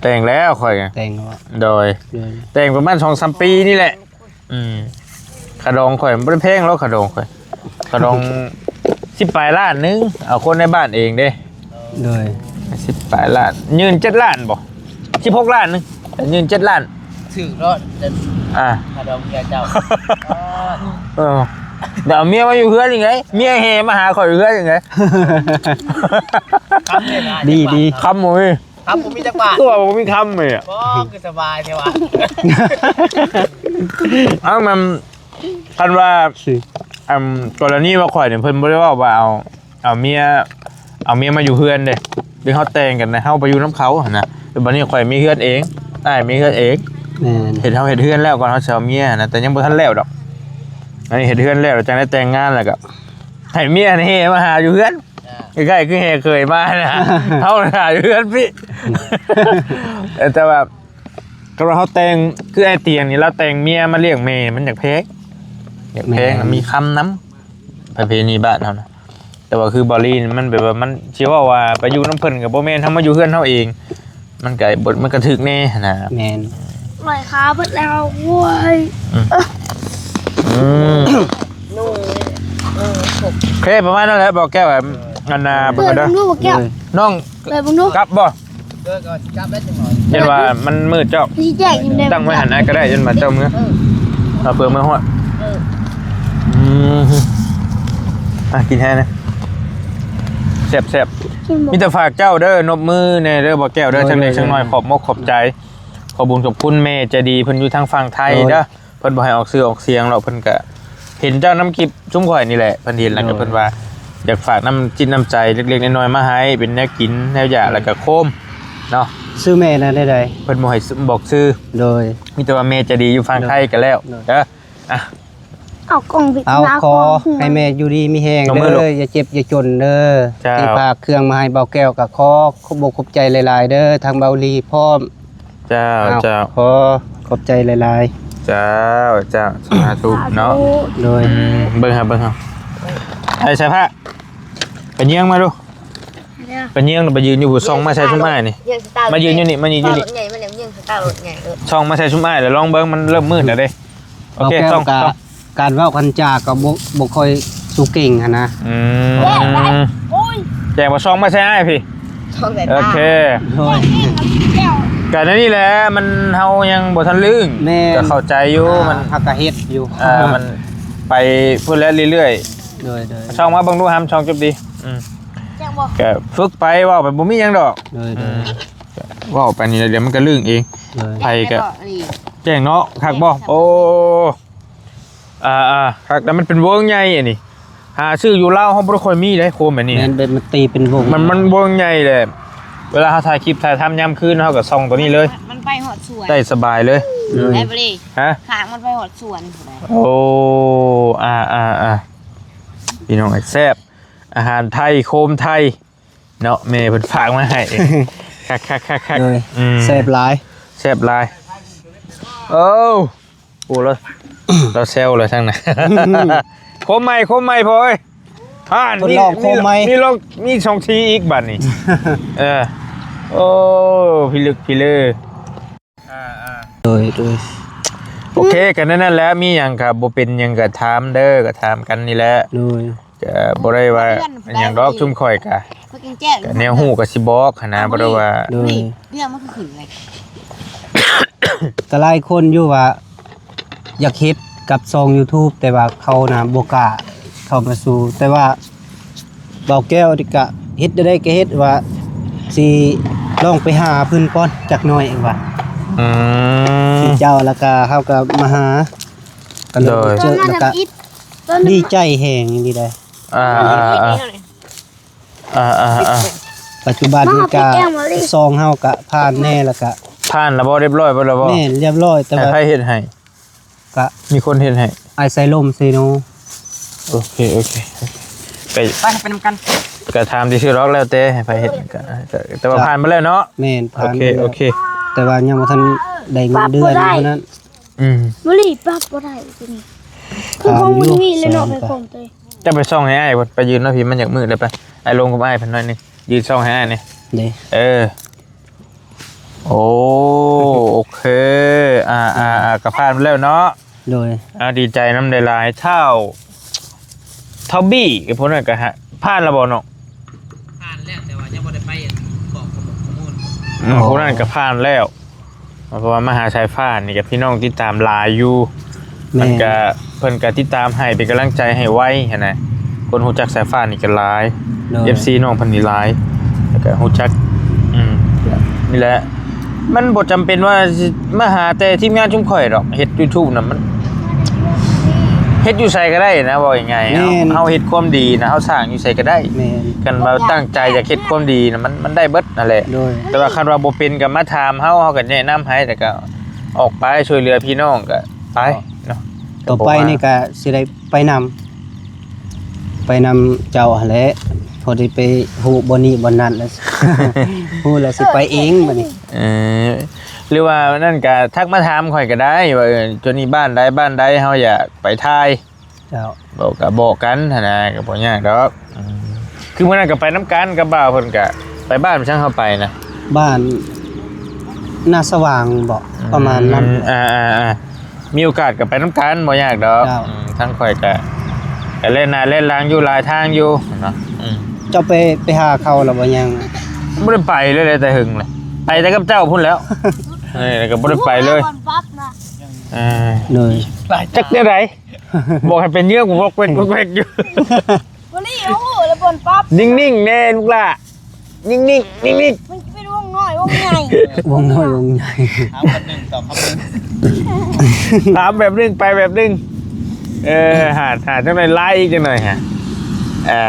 ແຕ່ງແລ້ວຂ້ອຍ. ແຕ່ງແລ້ວບໍ່? ໂດຍ ໂດຍ. ແຕ່ງປະມານສອງສາມປີນີ້ແຫຼະ. ອືມ ຄ່າດອງຂ້ອຍມັນບໍ່ໄດ້ແພງດອກ ຄ່າດອງຂ້ອຍ ຄ່າດອງສິບປາຍລ້ານໜຶ່ງ ເອົາຄົນໃນບ້ານເອງເດ້. ໂດຍ. ສິບປາຍລ້ານ ຍື່ນເຈັດລ້ານບໍ່? ສິບຫົກລ້ານໜຶ່ງ ຍື່ນເຈັດລ້ານ. ຖືກເນາະ. ອ່າ ຄ່າດອງເມຍເຈົ້າ. ເອີ ດຽວເອົາເມຍມາຢູ່ເຮືອນອີກໄງ ເມຍແຫ່ມາຫາຂ້ອຍຢູ່ເຮືອນອີກໄງ. ດີໆ ຄຳບໍ່ມີ ຄຳບໍ່ມີຈັກບາດ. ຕົວະບໍ່ມີຄຳເລີຍ. ບໍ່ ຄືສະບາຍແທ້ວ່າ. ເອົ້າ ມັນ ຄັນວ່າ ອືມ ອັນ ກໍລະນີວ່າຂ້ອຍນີ້ ເພິ່ນບໍ່ໄດ້ເວົ້າວ່າເອົາ ເອົາເມຍ ເອົາເມຍມາຢູ່ເຮືອນເດ້ ຫຼືເຮົາແຕ່ງກັນນະ ເຮົາໄປຢູ່ນຳເຂົາຫັ້ນນະ. ແຕ່ບັດນີ້ຂ້ອຍມີເຮືອນເອງ ອ້າຍມີເຮືອນເອງ. ແມ່ນ. ເຮັດ ເຮົາເຮັດເຮືອນແລ້ວກ່ອນ ເຮົາຊິເອົາເມຍຫັ້ນນະ ແຕ່ຍັງບໍ່ທັນແລ້ວດອກ. ອັນນີ້ເຮັດເຮືອນແລ້ວ ແລ້ວຈັ່ງໄດ້ແຕ່ງງານ ແລ້ວກໍໃຫ້ເມຍຫັ້ນແຫ່ມາຫາຢູ່ເຮືອນ. ອ່າ ຄ້າຍໆຄືແຫ່ເຂີຍມານະ. ອ່າ ເຮົາຫາຢູ່ເຮືອນພີ້. ເອີ ແຕ່ວ່າ ຄັນວ່າເຮົາແຕ່ງ ຄືອ້າຍຕຽງນີ້ ລາວແຕ່ງເມຍມາລ້ຽງແມ່ ມັນຢາກແພງ ຢາກແພງ. ແມ່ນ. ມີຄຳນຳ ປະເພນີບ້ານເຮົານະ. ແຕ່ວ່າຄືເບົາລີນີ້ ມັນແບບວ່າ ມັນຊິເວົ້າວ່າໄປຢູ່ນຳເພິ່ນກໍບໍ່ແມ່ນ ເຮົາມາຢູ່ເຮືອນເຮົາເອງ ມັນກໍບໍ່ ມັນກໍຖືກແດ່ຫັ້ນນະ. ແມ່ນ. ຫຼອຍຂາເບິດແລ້ວ ໂອ້ຍ. ອືມ ອືມ ໂອເຄ ປະມານນັ້ນແຫຼະ ບໍ່ແກ້ວ. ອັນນ່າ ເປີດເບິ່ງດູ ບໍ່ແກ້ວ. ນ້ອງ ເປີດເບິ່ງດູ ກັບບໍ່? ເອີ ກໍຊິກັບແລ້ວຈັກໜ້ອຍ. ເຫັນວ່າມັນມືດເຈົ້າ ຊິແຈກຢູ່ໃດ໋ ຕັ້ງໄວ້ຫັ້ນອ້າຍກໍໄດ້ ຈົນວ່າເຈົ້າເມືອ. ເອີ ເອົາເພື່ອເມືອຮອດ. ເອີ ອືມ ອ່ະ ກິນແຮນະ ແຊບໆ. ກິນບໍ່ ມີແຕ່ຝາກເຈົ້າເດີ ນົບມືແດ່ເດີ ບໍ່ແກ້ວເດີ. ໂດຍ ຈັກເລັກ ໂດຍ ຈັກໜ້ອຍ ໂດຍ ຂອບມົກຂອບໃຈ ຂອບບຸນຂອບຄຸນແມ່ໃຈດີ ເພິ່ນຢູ່ທາງຝັ່ງໄທເດີ. ໂດຍ ເພິ່ນບໍ່ໃຫ້ອອກຊື່ອອກສຽງດອກ ເພິ່ນກະເຫັນເຈົ້ານຳຄລິບຊຸມຂ້ອຍນີ້ແຫຼະ ເພິ່ນເຫັນແລ້ວກໍ ໂດຍ ເພິ່ນວ່າຢາກຝາກນ້ຳຈິດນ້ຳໃຈເລັກໆນ້ອຍໆມາໃຫ້ ເປັນແນວກິນແນວຢາກ ໂດຍ ແລ້ວກໍໂຄມເນາະ. ຊື່ແມ່ນະ ແນວໃດ? ເພິ່ນບໍ່ໃຫ້ບອກຊື່. ໂດຍ ມີແຕ່ວ່າແມ່ໃຈດີຢູ່ຝັ່ງໄທກໍແລ້ວ. ໂດຍ ເດີ ອ່ະ ເອົາກ່ອງ ເອົາ ຂໍໃຫ້ແມ່ຢູ່ດີມີແຮງເດີ ຢ່າເຈັບຢ່າຈົນເດີ. ເຈົ້າ ທີ່ຝາກເຄື່ອງມາໃຫ້ເບົາແກ້ວ ກໍຂໍຂອບອົກຂອບໃຈຫຼາຍໆເດີ ທັງເບົາລີພ້ອມ. ເຈົ້າ ເຈົ້າ ຂໍຂອບໃຈຫຼາຍໆ. ເຈົ້າ ເຈົ້າ ສາທຸເນາະ. ໂດຍ ອືມ ເບິ່ງຫາ ເບິ່ງຫາ ໄອ້ສາຍຟ້າ ໄປເຍືອງມາດູ ໄປເຍືອງ ໄປຢືນຢູ່ ສ່ອງມາໃສ່ຊຸມອ້າຍນີ້ ມາຢືນຢູ່ນີ້ ມາຢືນຢູ່ນີ້ ສ່ອງມາໃສ່ຊຸມອ້າຍ ແລ້ວລອງເບິ່ງ ມັນເລີ່ມມືດແລ້ວເດ້. ໂອເຄ ຕ້ອງ ການເວົ້າກັນຈາກໍບໍ່ ບໍ່ຄ່ອຍສູ້ເກັ່ງຫັ້ນນະ. ອືມ ແຈ້ງບໍ່ ສ່ອງມາໃສ່ອ້າຍພີ້. ໂອເຄ ໂດຍ. ກະແນວນີ້ແຫຼະ ມັນ ເຮົາຍັງບໍ່ທັນລຶ້ງ ແມ່ນ ກະເຂົ້າໃຈຢູ່ ອ່າ ມັນ ເຮົາກະເຮັດຢູ່ ເອີ ມັນໄປພຸ້ນແຫຼະເລື້ອຍໆ ໂດຍໆ ຊ່ອງມາເບິ່ງດູຫຳ ຊ່ອງຈົບດີ ອືມ ແຈ້ງບໍ່ ກະຝຶກໄປ ເວົ້າໄປບໍ່ມີຫຍັງດອກ ໂດຍໆ ອືມ ເວົ້າໄປນີ້ແຫຼະ ດຽວມັນກະລຶ້ງເອງ ໂດຍ ໃຜກະ ແຈ້ງເນາະ ຄັກບໍ່ ໂອ້ ອ່າໆ ຄັກ ແຕ່ມັນເປັນເວີງໃຫຍ່ອັນນີ້ ຫາຊື້ຢູ່ລາວເຮົາບໍ່ຄ່ອຍມີເດ້ ໂຄມແບບນີ້ ແມ່ນ ແບບມັນຕີເປັນວົງ ມັນ ມັນເວີງໃຫຍ່ແຫຼະ ເວລາເຮົາຖ່າຍຄລິບຖ່າຍທຳຍາມຄືນ ເຮົາກະສ່ອງໂຕນີ້ເລີຍ ມັນໄປຮອດສວນ ໄດ້ສະບາຍເລີຍ ໂດຍ ໄດ້ບໍ່ເດ ຮະ ຂ້າງມັນໄປຮອດສວນ ໂອ້ ອ່າໆໆ ພີ່ນ້ອງເອີຍ ແຊບ ອາຫານໄທ ໂຄມໄທ ເນາະ ແມ່ເພິ່ນຝາກມາໃຫ້ ຄັກໆໆໆ ໂດຍ ອືມ ແຊບຫຼາຍ ແຊບຫຼາຍ ໂອ້ ໂອ້ ລາວ ລາວແຊວເລີຍທາງນັ້ນ ໂຄມໃໝ່ ໂຄມໃໝ່ພໍ່ເອີຍ ອ່າ ທົດລອງໂຄມໃໝ່ ມີ ມີລອງ ມີສອງທີອີກບາດນີ້ ເອີ ໂອ້ ພິລຶກພິເລີ ອ່າໆ ໂດຍໆ ໂອເຄ ກະແນວນັ້ນແຫຼະ ມີຫຍັງກະບໍ່ເປັນຫຍັງກະຖາມເດີ ກະຖາມກັນນີ້ແຫຼະ ໂດຍ ກະບໍ່ໄດ້ວ່າຫຍັງດອກ ຊຸມຂ້ອຍກະ ກະແນວຮູ້ກະຊິບອກຫັ້ນນະ ບໍ່ໄດ້ວ່າ ໂດຍ ເລື່ອງມັນຄືຂຶ້ນເລີຍ ກະຫຼາຍຄົນຢູ່ວ່າຢາກເຮັດກັບຊ່ອງຢູທູບ ແຕ່ວ່າເຂົານະບໍ່ກ້າເຂົ້າມາສູ່ ແຕ່ວ່າ ບ່າວແກ້ວນີ້ກະເຮັດແນວໃດກະເຮັດ ວ່າຊິລອງໄປຫາເພິ່ນກ່ອນຈັກໜ້ອຍວ່າ ອືມ ເຈົ້າ ແລ້ວກະເຮົາກະມາຫາ ກະເລີຍໄດ້ເຈີ ແລ້ວກະດີໃຈແຮງອີ່ຫຼີໃດ໋ ອ່າໆໆ ປັດຈຸບັນນີ້ກະຊ່ອງເຮົາກະຜ່ານແດ່ ແລ້ວກະຜ່ານແລ້ວບໍ່ ຮຽບຮ້ອຍເບິດແລ້ວບໍ່ ແມ່ນ ຮຽບຮ້ອຍ ແຕ່ວ່າໃຜເຮັດໃຫ້ ກະມີຄົນເຮັດໃຫ້ ອ້າຍໄຊລົມເຊໂນ ໂອເຄ ໂອເຄ ໄປ ໄປ ໄປນຳກັນ ກະຖາມຊື່ໆດອກ ແລ້ວແຕ່ໃຫ້ໃຜເຮັດ ກະ ກະ ແຕ່ວ່າ ກະ ຜ່ານມາແລ້ວເນາະ ແມ່ນ ໂອເຄ ຜ່ານມາແລ້ວ ໂອເຄ ແຕ່ວ່າຍັງບໍ່ທັນໄດ້ເງິນເດືອນເທົ່ານັ້ນ ອືມ ບໍ່ລີ ປັບບໍ່ໄດ້ຕົວນີ້ ຄືຂອງມັນມີເລີຍເນາະ ໄປຂອງຕົວ ເຈົ້າໄປສ່ອງໃຫ້ອ້າຍພຸ້ນ ໄປຢືນເນາະ ພີ້ມັນຢາກມືດເລີຍ ໄປ ອ້າຍລົງກັບອ້າຍເພິ່ນໜ້ອຍໜຶ່ງ ຢືນສ່ອງໃຫ້ອ້າຍແດ່ ເດ້ ເອີ ໂອ້ ໂອເຄ ອ່າໆໆ ກະຜ່ານມາແລ້ວເນາະ ໂດຍ ອ່າ ດີໃຈນຳຫຼາຍໆ ທ້າວ ທ້າວບີ້ກັບພວກນັ້ນກະ ຜ່ານແລ້ວບໍ່ເນາະ ຜ່ານແລ້ວ ແຕ່ວ່າຍັງບໍ່ໄດ້ໄປກອກຂໍ້ມູນ ອືມ ອໍ ພວກນັ້ນກະຜ່ານແລ້ວ ເພາະວ່າມາຫາສາຍຟ້ານີ້ກະພີ່ນ້ອງຕິດຕາມຫຼາຍຢູ່ ແມ່ນ ມັນກະ ເພິ່ນກະຕິດຕາມໃຫ້ເປັນກຳລັງໃຈໃຫ້ໄວຫັ້ນນະ ຄົນຮູ້ຈັກສາຍຟ້ານີ້ກະຫຼາຍ ໂດຍ ເອັຟຊີນ້ອງເພິ່ນນີ້ຫຼາຍ ແລ້ວກະຮູ້ຈັກ ອືມ ນີ້ແຫຼະ ມັນບໍ່ຈຳເປັນວ່າຊິມາຫາແຕ່ທີມງານຊຸມຂ້ອຍດອກ ເຮັດຢູທູບນະ ມັນເຮັດຢູ່ໃສກະໄດ້ນະ ເວົ້າງ່າຍໆ ແມ່ນ ເຮົາເຮັດຄວາມດີນະ ເຮົາສ້າງຢູ່ໃສກະໄດ້ ແມ່ນ ຄັນວ່າຕັ້ງໃຈຢາກເຮັດຄວາມດີນະ ມັນ ມັນໄດ້ເບິດຫັ້ນແຫຼະ ໂດຍ ແຕ່ວ່າຄັນວ່າບໍ່ເປັນກະມາຖາມເຮົາ ເຮົາກະແນະນຳໃຫ້ ແລ້ວກະອອກໄປຊ່ວຍເຫຼືອພີ່ນ້ອງກະໄປເນາະ ຕໍ່ໄປນີ້ກະຊິໄດ້ໄປນຳ ໄປນຳເຈົ້າຫັ້ນແຫຼະ ພໍໄດ້ໄປຮູ້ບ່ອນນີ້ບ່ອນນັ້ນແລ້ວ ຮູ້ແລ້ວຊິໄປເອງບາດນີ້ ເອີ ຫຼືວ່ານັ້ນກະທັກມາຖາມຂ້ອຍກະໄດ້ວ່າ ເອີ ໂຕນີ້ບ້ານໃດ ບ້ານໃດ ເຮົາຢາກໄປຖ່າຍ ເຈົ້າ ບອກກະບອກກັນຫັ້ນນະ ກະບໍ່ຍາກດອກ ອືມ ຄືມື້ນັ້ນກະໄປນຳກັນກັບບ່າວເພິ່ນກະ ໄປບ້ານຊ່າງເຮົາໄປນະ ບ້ານນາສະຫວ່າງບໍ ອືມ ປະມານນັ້ນ ອ່າໆໆ ມີໂອກາດກະໄປນຳກັນ ບໍ່ຍາກດອກ ເຈົ້າ ອືມ ທາງຂ້ອຍກະ ກະແລ່ນໜ້າແລ່ນຫຼັງຢູ່ຫຼາຍທາງຢູ່ເນາະ ອືມ ເຈົ້າໄປ ໄປຫາເຂົາລະບໍ່ຍັງ ບໍ່ໄດ້ໄປເລີຍ ແຕ່ຫຶງແຫຼະ ໄປແຕ່ກັບເຈົ້າພຸ້ນແລ້ວ ເອີ ກະບໍ່ໄດ້ໄປເລີຍ ເອີ ໂດຍ ຈັກແນວໃດ ບອກໃຫ້ໄປເຍືອກ ວອກແວກ ວອກແວກຢູ່ ບໍ່ລີ ໂອ້ໂຫ ລະບ່ອນປັບ ນິ່ງໆແດ່ລູກຫຼ້າ ນິ່ງໆ ນິ່ງໆ ມັນເປັນວົງນ້ອຍວົງໃຫຍ່ ວົງນ້ອຍວົງໃຫຍ່ ຖາມຄຳໜຶ່ງຕອບຄຳໜຶ່ງ ຖາມແບບໜຶ່ງໄປແບບໜຶ່ງ ເອີ ຫາ ຫາຈັ່ງໃດ ລາຍອີກຈັ່ງໜ້ອຍຫາ ເອີ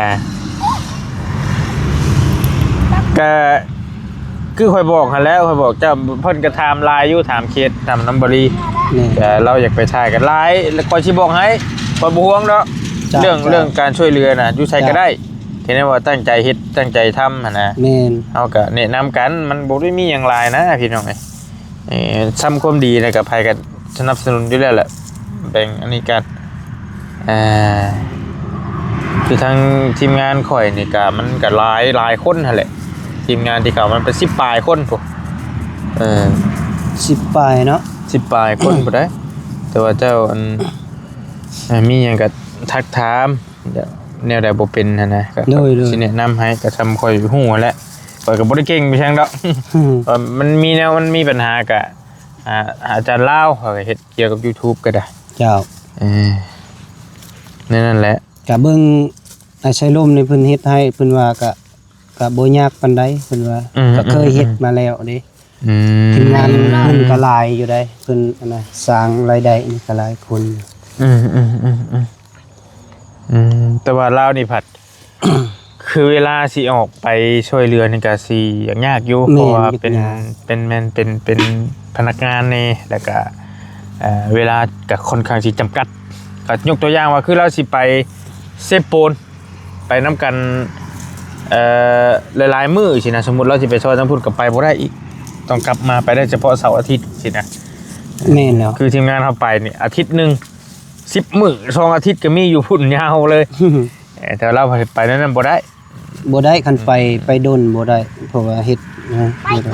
ກະ ຄືຂ້ອຍບອກຫັ້ນແຫຼະ ຂ້ອຍບອກເຈົ້າ ເພິ່ນກະຖາມຫຼາຍຢູ່ ຖາມເຂດ ຖາມນຳບໍລີ ແມ່ນ ກະລາວຢາກໄປຖ່າຍກະຫຼາຍ ແລ້ວຂ້ອຍຊິບອກໃຫ້ ຂ້ອຍບໍ່ຫ່ວງດອກ ເຈົ້າ ເລື່ອງ ເຈົ້າ ເລື່ອງການຊ່ວຍເຫຼືອນະ ຢູ່ໃສກະໄດ້ ເຈົ້າ ແຄ່ວ່າຕັ້ງໃຈເຮັດ ຕັ້ງໃຈທຳຫັ້ນນະ ແມ່ນ ເຮົາກະແນະນຳກັນ ມັນບໍ່ໄດ້ມີຫຍັງຫຼາຍນະພີ່ນ້ອງເອີຍ ເອີ ຊຳຄວາມດີນະ ກະໃຜກະສະໜັບສະໜູນຢູ່ແລ້ວແຫຼະ ແບ່ງອັນນີ້ກັນ ອ່າ ຄືທາງທີມງານຂ້ອຍນີ້ກະ ມັນກະຫຼາຍ ຫຼາຍຄົນຫັ້ນແຫຼະ ທີມງານທີ່ເຂົ້າມັນເປັນສິບປາຍຄົນພຸ້ນ ເອີ ສິບປາຍເນາະ ສິບປາຍຄົນພຸ້ນໃດ໋ ແຕ່ວ່າເຈົ້າ ອັນ ອ່າ ມີຫຍັງກະທັກຖາມ ແນວໃດບໍ່ເປັນຫັ້ນນະ ກະ ໂດຍໆ ຊິແນະນຳໃຫ້ ກະຊ່ຳຂ້ອຍຮູ້ຫັ້ນແຫຼະ ຂ້ອຍກໍບໍ່ໄດ້ເກັ່ງໄປທາງດອກ ເອີ ມັນມີແນວ ມັນມີບັນຫາກະ ອ່າ ອາຈານລາວ ຂ້ອຍກໍເຮັດກ່ຽວກັບ YouTube ກໍໄດ້ ເຈົ້າ ເອີ ໃນນັ້ນແຫຼະ ກະເບິ່ງອ້າຍໄຊລົມນີ້ເພິ່ນເຮັດໃຫ້ ເພິ່ນວ່າກະ ກະບໍ່ຍາກປານໃດ ເພິ່ນວ່າ ອືມ ກະເຄີຍເຮັດມາແລ້ວເດ້ ອືມ ທີມງານເພິ່ນກໍຫຼາຍຢູ່ໃດ ເພິ່ນອັນນະ ສ້າງລາຍໄດ້ນີ້ກໍຫຼາຍຄົນ ອືມ ອືມ ອືມ ອືມ ອືມ ແຕ່ວ່າລາວນີ້ພັດ ຄືເວລາຊິອອກໄປຊ່ວຍເຫຼືອນີ້ກໍຊິຍາກຢູ່ ແມ່ນ ເພາະວ່າເປັນ ຍາກ ເປັນ ແມ່ນເປັນ ເປັນພະນັກງານແດ່ ແລ້ວກໍ ເອີ ເວລາກໍຄ່ອນຂ້າງຊິຈຳກັດ ກໍຍົກຕົວຢ່າງວ່າ ຄືລາວຊິໄປເຊໂປນ ໄປນຳກັນ ເອີ ຫຼາຍໆມື້ຊີ້ນະ ສົມມຸດລາວຊິໄປຊ່ອຍທາງພຸ້ນກໍໄປບໍ່ໄດ້ອີກ ຕ້ອງກັບມາ ໄປໄດ້ສະເພາະເສົາອາທິດຊີ້ນະ ແມ່ນແລ້ວ ຄືທີມງານເຮົາໄປນີ້ ອາທິດໜຶ່ງ ສິບມື້ ສອງອາທິດກໍມີ ຢູ່ພຸ້ນຍາວເລີຍ ເອີ ແຕ່ລາວໄປແນວນັ້ນບໍ່ໄດ້ ບໍ່ໄດ້ ຄັນໄປ ອືມ ໄປດົນບໍ່ໄດ້ ເພາະວ່າເຮັດ ນະ ບໍ່ໄດ້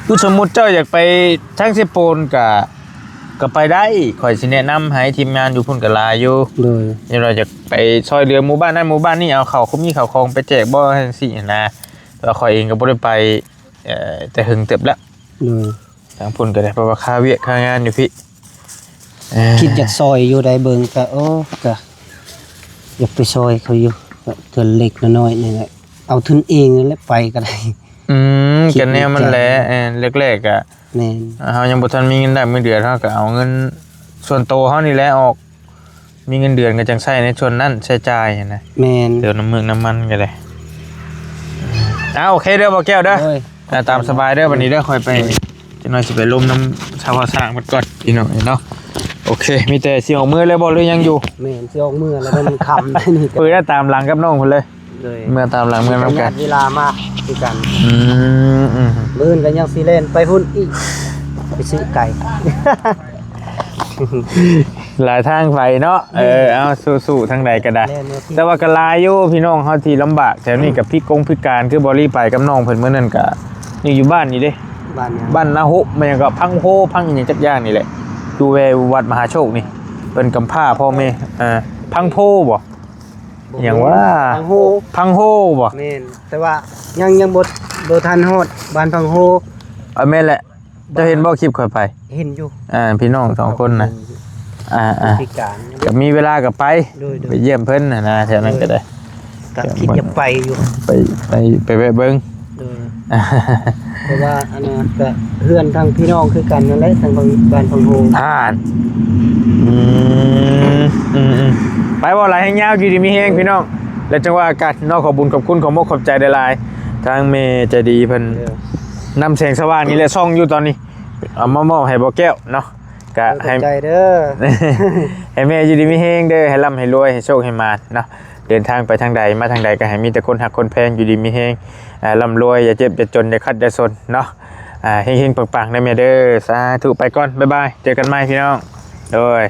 ຄືສົມມຸດເຈົ້າຢາກໄປທາງເຊໂປນກະ ກະໄປໄດ້ ຂ້ອຍຊິແນະນຳໃຫ້ ທີມງານຢູ່ພຸ້ນກະຫຼາຍຢູ່ ໂດຍ ຢ່າງນ້ອຍຢາກໄປຊ່ອຍເຫຼືອໝູ່ບ້ານນັ້ນໝູ່ບ້ານນີ້ ເອົາເຂົ້າ ມີເຂົ້າຂອງໄປແຈກບໍ່ ຈັ່ງຊີ້ຫັ້ນນະ ແຕ່ວ່າຂ້ອຍເອງກໍບໍ່ໄດ້ໄປ ເອີ ແຕ່ເຖິງເຕີບແລ້ວ ໂດຍ ທາງພຸ້ນກໍໄດ້ ເພາະວ່າຄາວຽກຄາງານຢູ່ພີ້ ເອີ ຄິດຢາກຊ່ອຍຢູ່ໃດ ເບິ່ງກະ ໂອ້ ກະຢາກໄປຊ່ອຍເຂົາຢູ່ ກະເທື່ອເລັກນ້ອຍນີ້ແຫຼະ ເອົາທຶນເອງນັ້ນແຫຼະ ໄປກໍໄດ້ ອືມ ຄິດ ກໍແນວມັນແຫຼະ ໃນໃຈ ເອີ ແລກໆ ກະ ແມ່ນ ເຮົາຍັງບໍ່ທັນມີເງິນໄດ້ເງິນເດືອນ ເຮົາກໍເອົາເງິນສ່ວນໂຕເຮົານີ້ແຫຼະອອກ ມີເງິນເດືອນກໍຈັ່ງໃຊ້ໃນສ່ວນນັ້ນ ໃຊ້ຈ່າຍຫັ້ນນະ ແມ່ນ ເຕີມນ້ຳເມືອກນ້ຳມັນກໍໄດ້ ເອົາ ໂອເຄເດີ ບໍ່ແກ້ວເດີ ໂດຍ ອ່າ ຕາມສະບາຍເດີ ບັດນີ້ເດີ ຂ້ອຍໄປ ໂດຍ ຈັກໜ້ອຍຊິໄປລົມນຳຊາວເຜົ່າຊ້າງເພິ່ນກ່ອນ ພີ່ນ້ອງເອີຍເນາະ ໂອເຄ ມີແຕ່ຊິອອກເມືອແລ້ວບໍ່ ຫຼືຍັງຢູ່ ແມ່ນ ຊິອອກເມືອແລ້ວ ມັນຄ່ຳແລ້ວນີ້ ເປີດຕາມຫຼັງກັບນ້ອງເພິ່ນເລີຍ ໂດຍ ເມືອຕາມຫຼັງເມືອນຳກັນ ເວລາມາຄືກັນ ອືມ ອືມ ມື້ອື່ນກໍຍັງຊິແລ່ນໄປພຸ້ນອີກ ໄປຊື້ໄກ່ ຫຼາຍທາງໄປເນາະ ເອີ ເອົາ ສູ້ໆ ທາງໃດກໍໄດ້ ແຕ່ວ່າກໍຫຼາຍຢູ່ ພີ່ນ້ອງເຮົາທີ່ລຳບາກແຖວນີ້ ກໍພິກົງພິການ ຄືບໍ່ລີໄປກັບນ້ອງເພິ່ນມື້ນັ້ນ ກໍນີ້ຢູ່ບ້ານນີ້ເດ້ ບ້ານຫຍັງ ບ້ານນາໂຮະ ແມ່ນຫຍັງກໍ ພັງໂຮ ພັງອີ່ຫຍັງຈັກຢ່າງນີ້ແຫຼະ ຢູ່ແວະວັດມະຫາໂຊກນີ້ ເພິ່ນກຳພ້າພໍ່ແມ່ ເອີ ພັງໂພບໍ່ ຫຍັງວ່າ ພັງໂຮ ພັງໂຮບໍ່ ແມ່ນ ແຕ່ວ່າຍັງ ຍັງບໍ່ ບໍ່ທັນຮອດບ້ານພັງໂຮ ເອີ ແມ່ນແຫຼະ ເຈົ້າເຫັນບໍ່ຄລິບຂ້ອຍໄປ ເຫັນຢູ່ ອ່າ ພີ່ນ້ອງສອງຄົນນະ ອ່າໆ ພິການ ກໍມີເວລາກໍໄປ ໂດຍໆ ໄປຢ້ຽມເພິ່ນຫັ້ນນະ ແຖວນັ້ນກໍໄດ້ ກໍຄິດຢາກໄປຢູ່ ໄປ ໄປ ໄປແວະເບິ່ງ ໂດຍ ເພາະວ່າອັນນັ້ນກໍເຮືອນທາງພີ່ນ້ອງຄືກັນນັ້ນແຫຼະ ທາງບ້ານພັງໂຮ ທ່ານ ອືມ ອືມໆ ໄປເວົ້າຫຼາຍແຮງຍາວ ຢູ່ດີມີແຮງພີ່ນ້ອງ ແລ້ວຈັ່ງວ່າກັນເນາະ ຂອບບຸນຂອບຄຸນ ຂອບມົກຂອບໃຈຫຼາຍໆ ທາງແມ່ໃຈດີເພິ່ນ ເອີ ນຳແສງສະຫວ່າງນີ້ແຫຼະ ສ່ອງຢູ່ຕອນນີ້ ເອົາມາມອບໃຫ້ບໍ່ແກ້ວເນາະ ກະໃຫ້ ໃຫ້ແມ່ຢູ່ດີມີແຮງເດີ ໃຫ້ລ່ຳໃຫ້ລວຍ ໃຫ້ໂຊກໃຫ້ໝານເນາະ ເດີນທາງໄປທາງໃດມາທາງໃດ ກໍໃຫ້ມີແຕ່ຄົນຮັກຄົນແພງ ຢູ່ດີມີແຮງ ອ່າ ລ່ຳລວຍ ຢ່າເຈັບຢ່າຈົນ ຢ່າຂັດຢ່າສົນເນາະ ອ່າ ເຮັງໆ ປັງໆ ເດີແມ່ເດີ ສາທຸ ໄປກ່ອນ ບາຍບາຍ ເຈີກັນໃໝ່ພີ່ນ້ອງ ໂດຍ.